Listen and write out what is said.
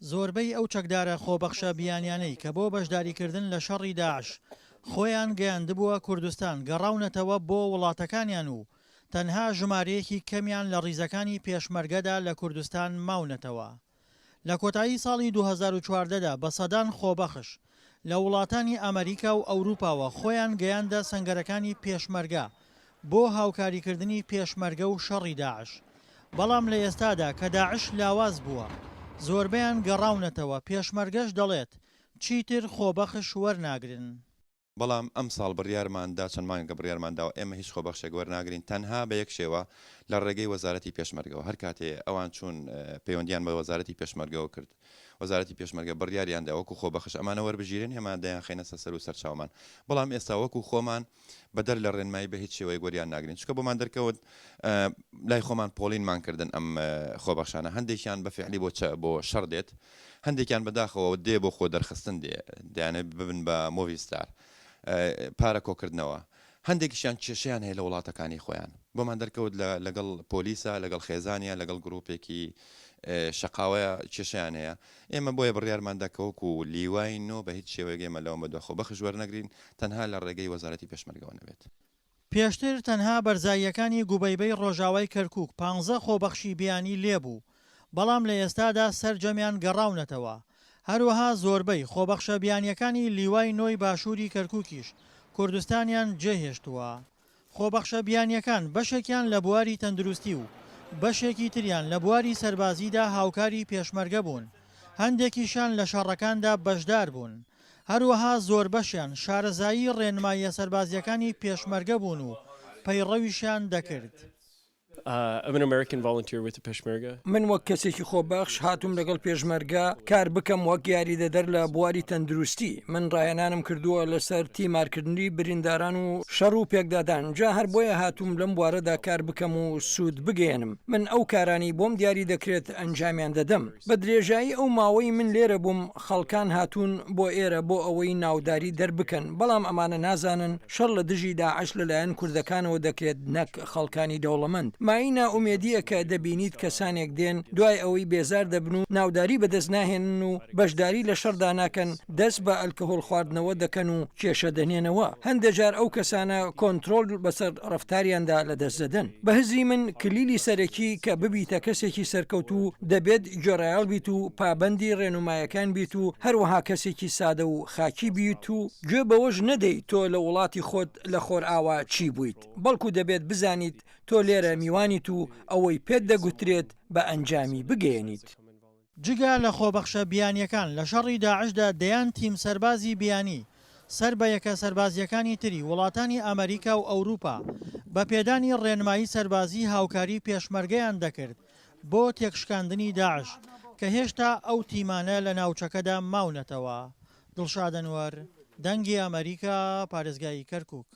زۆربەی ئەو چەکدارە خۆبەخشە بیانیانەی کە بۆ بەشداریکردن لە شەڕی داعش خۆیان گەیاندبووە کوردستان گەڕاونەتەوە بۆ وڵاتەکانیان و تەنها ژمارەیەکی کەمیان لە ڕیزەکانی پێشمەرگەدا لە کوردستان ماونەتەوە. لە کۆتایی ساڵی 2014 دا بە سەدان خۆبەخش لە وڵاتانی ئەمەریکا و ئەوروپاوە خۆیان گەیاندە سەنگەرەکانی پێشمەرگە بۆ هاوکاریکردنی پێشمەرگە و شەڕی داعش، بەڵام لە ئێستادا کە داعش لاواز بووە زۆربەیان گەڕاونەتەوە، پێشمەرگەش دەڵێت چیتر خۆبەخش وەرناگرن. بەڵام ئەمساڵ بڕیارمان دا، چەند مانگێکە بڕیارمان داوە ئێمە هیچ خۆبەخشێک وەرناگرین تەنها بە یەک شێوە لە ڕێگەی وەزارەتی پێشمەرگەوە، هەر کاتێ ئەوان چوون پەیوەندیان بە وەزارەتی پێشمەرگەوە کرد، وەزارەتی پێشمەرگە بڕیاریان دا وەکو خۆبەخش ئەمانە وەربگیرێن ئێمە دەیانخەینە سەر سەر و سەرچاومان، بەڵام ئێستا وەکو خۆمان بەدەر لە ڕێنمایی بە هیچ شێوەیەک وەریان ناگرین چونکە بۆمان دەرکەوت لای خۆمان پۆلینمان کردن ئەم خۆبەخشانە هەندێکیان بە فعلی بۆ بۆ شەڕ دێت هەندێکیان بەداخەوە دێ بۆ خۆ دەرخستن دێ دەیانێت ببن بە movie star پارە کۆکردنەوە هەندێکیشیان کێشیان هەیە لە وڵاتەکانی خۆیان بۆمان دەرکەوت لەگەڵ پۆلیسە لەگەڵ خێزانە لەگەڵ گروپێکی شەقاوەیە کێشیان هەیە ئێمە بۆیە بڕیارمان دا کە وەکو لیوای نۆ بە هیچ شێوەیەک ئێمە لەوە بەدوا خۆبەخش وەرنەگرین، تەنها لە ڕێگەی وەزارەتی پێشمەرگەوە نەبێت. پێشتر تەنها بەرزاییەکانی گوبەیبەی ڕۆژاوای کەرکوک پانزە خۆبەخشی بیانی لێبوو، بەڵام لە ئێستادا سەرجەمیان گەڕاونەتەوە، هەروەها زۆربەی خۆبەخشە بیانییەکانی لیوای نۆی باشووری کەرکوکیش کوردستانیان جێهێشتووە. خۆبەخشە بیانییەکان بەشێکیان لە بواری تەندروستی و بەشێکی تریان لە بواری سەربازیدا هاوکاری پێشمەرگە بوون، هەندێکیشیان لە شەڕەکاندا بەشدار بوون، هەروەها زۆربەشیان شارەزایی ڕێنماییە سەربازییەکانی پێشمەرگە بوون و پەیڕەویشیان دەکرد. من وەک کەسێکی خۆبەخش هاتووم لەگەڵ پێشمەرگە کار بکەم وەک یاریدەدەر لە بواری تەندروستی، من ڕاهێنانم کردووە لەسەر تیمارکردنی برینداران و شەڕ و پێکدادان، جا هەر بۆیە هاتووم لەم بوارەدا کار بکەم و سوود بگەیەنم، من ئەو کارانەی بۆم دیاری دەکرێت ئەنجامیان دەدەم. بە درێژایی ئەو ماوەی من لێرە بووم خەڵکان هاتوون بۆ ئێرە بۆ ئەوەی ناوداری دەربکەن، بەڵام ئەمانە نازانن شەڕ لە دژی داعش لەلایەن کوردەکانەوە دەکرێت نەک خەڵکانی دەوڵەمەند. مایەی نائومێدییە کە دەبینیت کەسانێک دێن دوای ئەوەی بێزار دەبن و ناوداری بەدەست ناهێنن و بەشداری لە شەڕدا ناکەن دەست بە ئەلکهول خواردنەوە دەکەن و کێشە دەنێنەوە. هەندێ جار ئەو کەسانە کۆنترۆڵ بەسەر ڕەفتاریاندا لەدەست دەدەن. بە هزری من کلیلی سەرەکی کە ببیتە کەسێکی سەرکەوتوو دەبێت گوێڕایەڵ بیت و پابەندی ڕێنومایەکان بیت و هەروەها کەسێکی سادە و خاکی بیت و گوێ بەوەش نەدەی تۆ لە وڵاتی خۆت لە خۆرئاوا چی بوویت بەڵکو دەبێت بزانیت تۆ لێرە میوانیت و ئەوەی پێت دەگوترێت بە ئەنجامی بگەیەنیت. جگە لە خۆبەخشە بیانییەکان لە شەڕی داعشدا دەیان تیم سەربازی بیانی سەر بە یەکە سەربازییەکانی تری وڵاتانی ئەمەریکا و ئەوروپا بە پێدانی ڕێنمایی سەربازی هاوکاری پێشمەرگەیان دەکرد بۆ تێکشکاندنی داعش کە هێشتا ئەو تیمانە لە ناوچەکەدا ماونەتەوە. دڵشاد ئەنوەر، دەنگی ئەمەریکا، پارێزگای کەرکوک.